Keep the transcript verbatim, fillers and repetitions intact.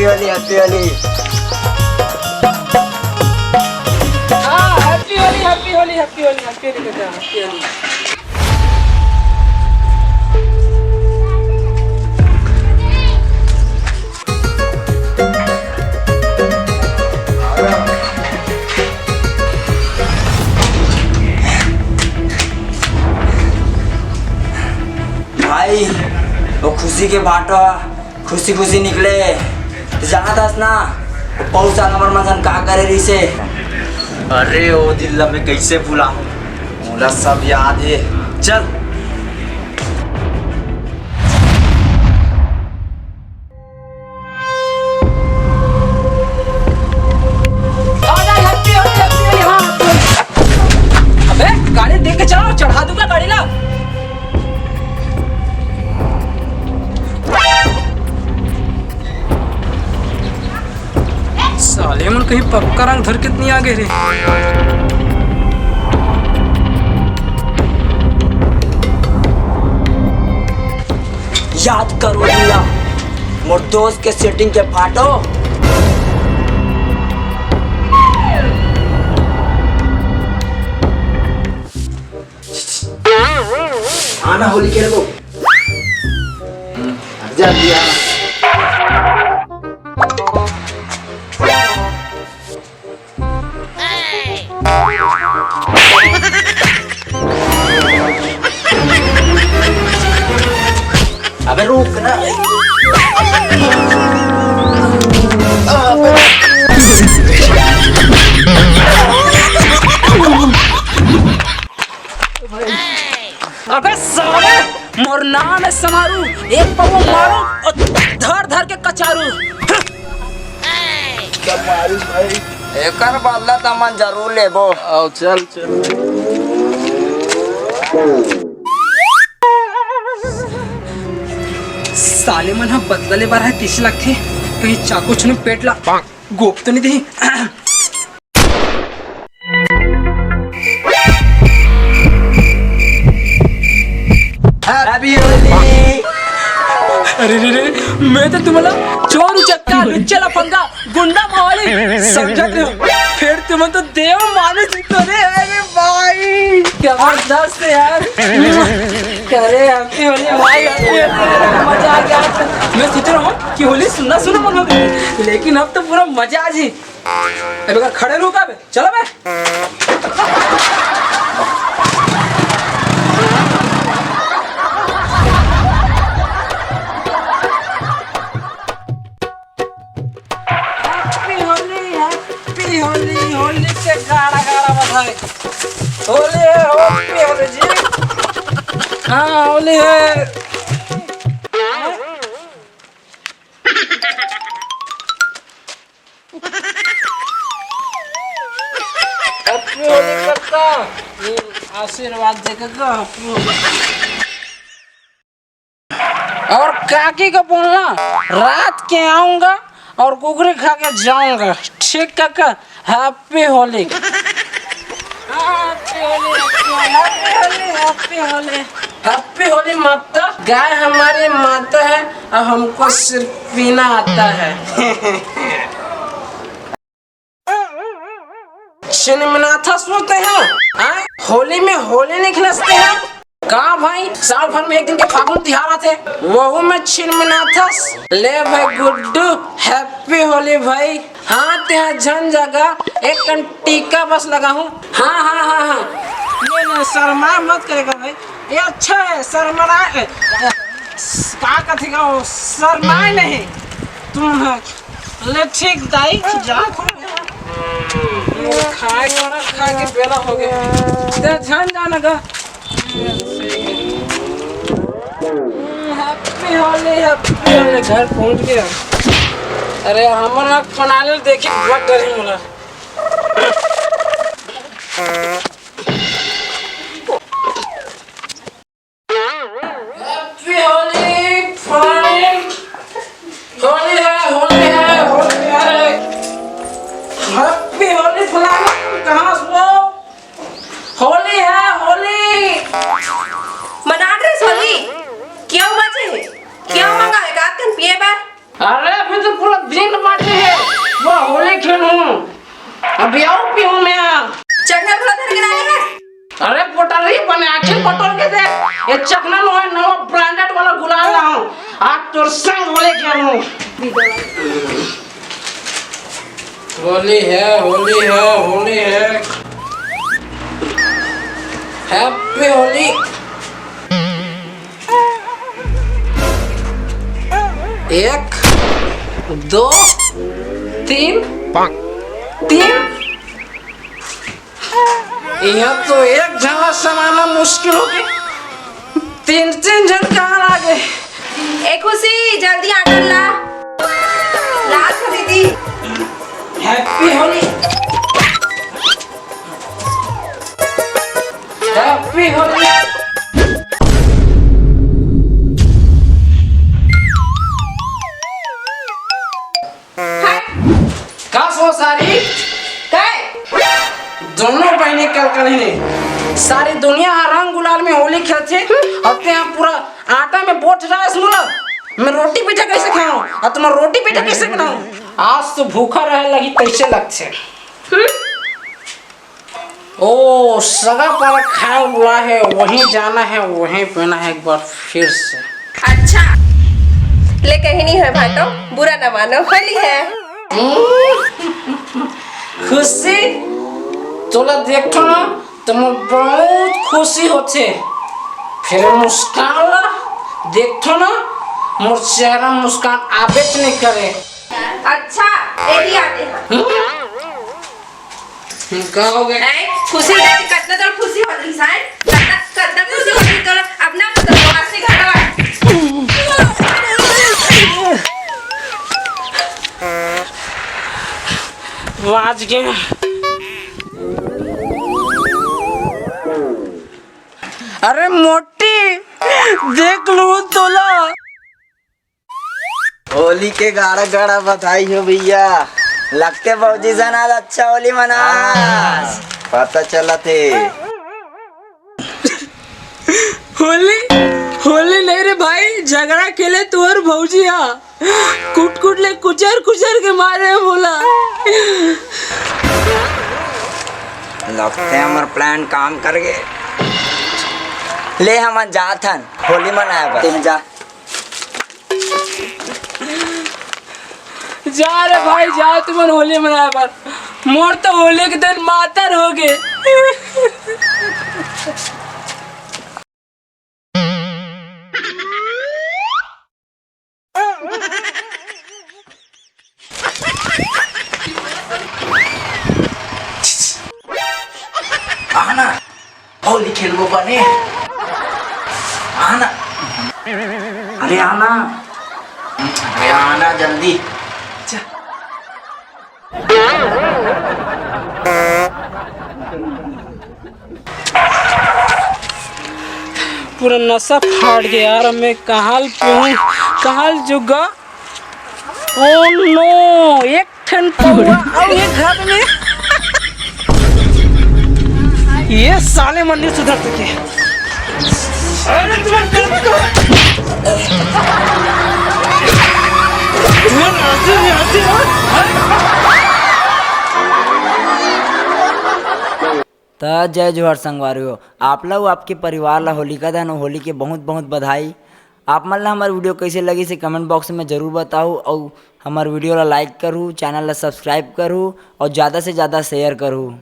Happy Holi, Happy Holi। हाँ, Happy Holi, Happy Holi, Happy Holi, Happy Holi बेटा, Happy Holi। भाई, वो खुशी के भाटो खुशी खुशी निकले, तो जानत हस ना, वो पउर साल हमर मन सन का करे रहिसे। अरे, ओ दिन ला मैं कइसे भुलाहूँ, मोला सब याद हे। चल। अबे, गाड़ी देख के चलाओ, चढ़ा दूंगा गाड़ी ला। साले मन कहीं पक्का रंग धर के तो नहीं आ गए रे। याद करो भैया, मोर दोस्त के सेटिंग के फाटो। आना होली खेलबो। हट जा भैया। अबे रुक ना। अबे साले, मोर नाम है समारू, एक पौवा मारू और धर धर के कचारू। एकर बदला त हमन जरूर लेबो। आओ, चल, चल। साले मन ह बदला ले बर है, तीस लाख थे, कहीं चाकू छुनी पेट ला गोप तो नहीं दही। Happy Holi। अरे रे रे, मैं तो तुम्हारा चोर उचक्का, लुच्चा लफंगा, गुंडा मवाली समझत रहे हो, फिर तुम तो देव मानुष तो रे। अरे भाई, जबरदस्त यार। अरे Happy Holi भाई, Happy Holi, मजा आ गया। मैं सोच रहा हूँ कि होली सुनना सुनना मन हो गई, लेकिन अब तो पूरा मजा आ जी। अबे अगर खड़े रहू का बे? चलो बे। Happy Holi, Happy Holi, Holi के गाड़ा गाड़ा बधाई। होली है, Happy Holi जी। हाँ, होली है। Happy Holi करता। ये आशीर्वाद दे काका, Happy Holi। और काकी को बोलना, रात के आऊंगा और कुकरी खा के जाऊंगा। ठीक काका, Happy Holi। Happy Holi, Happy Holi, Happy Holi, Happy Holi। Happy Holi माता, गाय हमारी माता है और हमको सिर्फ पीना आता है। छिनमिनाथस होते हैं, आय? होली में होली नहीं खिलसते हैं का भाई? साल भर में एक दिन के फागुन तिहार आथे, वहू में छिनमिनाथस। ले भाई गुड्डू, Happy Holi भाई। हाँ, तेहा झन जगा, एक कन टीका बस लगाहूँ। हाँ, हाँ, हाँ, हाँ। ये ना, शर्मा मत करेगा भाई, ये अच्छा है, शर्मा, का कथी का, शर्माए नहीं तुम। ले ठीक दाई, जा। खाए वाला खा के बेरा हो गया। ते झन जाना गा। Happy Holi, Happy Holi। घर पहुंच गया। अरे हमर आँख फनाले देखी बहुत डरी मोला। Happy Holi friend। होली है, होली है, होली है। Happy Holi फलाना, कहाँ से हो? होली है, होली। मना ड्रेस होली। क्यों बचे? क्यों मंगा है? का कन पिए बर? अरे, अभी तो पूरा दिन बाकी है, मैं होली खेलूं। अभी अउ पीहूं मैं। चखना थोड़ा धर के लाए हैं। अरे, पोटरी बने आँखी पटोर के देख, ये चखना नवा, नवा branded वाला गुलाल लाऊं। आज तोर संग होली खेलूं। होली है, होली है, होली है। Happy होली। एक, दो, तीन, तीन। यहाँ तो एक झन ला समाना मुश्किल हो गे। तीन, तीन झन कहाँ आ गे? ए खुशी, जल्दी आटा ला। ला तो दीदी। Happy होली। Happy होली। हाय। का सो सारी? काय? दोनों बहिनी कलकलिन हे। सारी दुनिया ह रंग गुलाल में होली खेलथे, अउ तें ह पूरा आटा में बोर डारस मोला। मैं रोटी पीठा कैसे खाऊं? अउ तुम्हार रोटी पीठा कैसे बनाऊं? आज तो भूखा रहे लगी, कैसे लगथे? हम्म? ओ, सगा पारा खाए वाला है, वहीं जाना है, वहीं पीना है एक बार फिर से। अच्छा, ले कहीं नहीं है भाटो, बुरा ना मानो, होली है। हम्म, खुशी, तोला देखो ना, तो मोर बहुत खुशी होथे। फिर मुस्कान ला देखो ना, मोर चेहरा मुस्कान आबेच नहीं करे। अच्छा, एदी आते हैं। हम्म? का हो गे? ऐ, खुशी देख के कतना तोर खुशी होत रहिस, हैं? कतना, कतना खुशी होत रहिस तोर, अब ना मतलब वासी घर आ। बाज गे। अरे मोटी, देख लूं तोला। होली के गाड़ा गाड़ा बधाई हो भैया। लगथे भौजी सन आज अच्छा होली मनास। हाँ। पता चलत हे। होली, होली नहीं रे भाई, झगड़ा खेले तोर भौजी हा। कुट कुट ले कुचर कुचर के मारे हे मोला। लगथे हमर plan काम कर गे। ले हमन जात हन होली मनाए बर। तेन जा। जा रे भाई, जा तुमन होली मनाए बर। मोर तो होली के दिन मातर हो गे। आना। होली खेलबो बने। आना। अरे आना। अरे आना जल्दी। जा। पूरा नशा फाट गया यार, मैं कहाँ पीऊँ, कहाँ जुगा। Oh no, एक ठन पौवा अउ एक घर में। ये साले मन नहीं सुधर सके। अरे तुम्हारे तरफ को। त जय जोहार संगवारी हो, आप ला अउ आपके परिवार ला होलिका दहन अउ होली के बहुत बहुत बधाई। आप मन ला हमर video कैसे लगिस हे comment box में जरूर बताहू, अउ हमर video ला like करहू, channel ला subscribe करहू अउ ज्यादा से ज्यादा share करहू।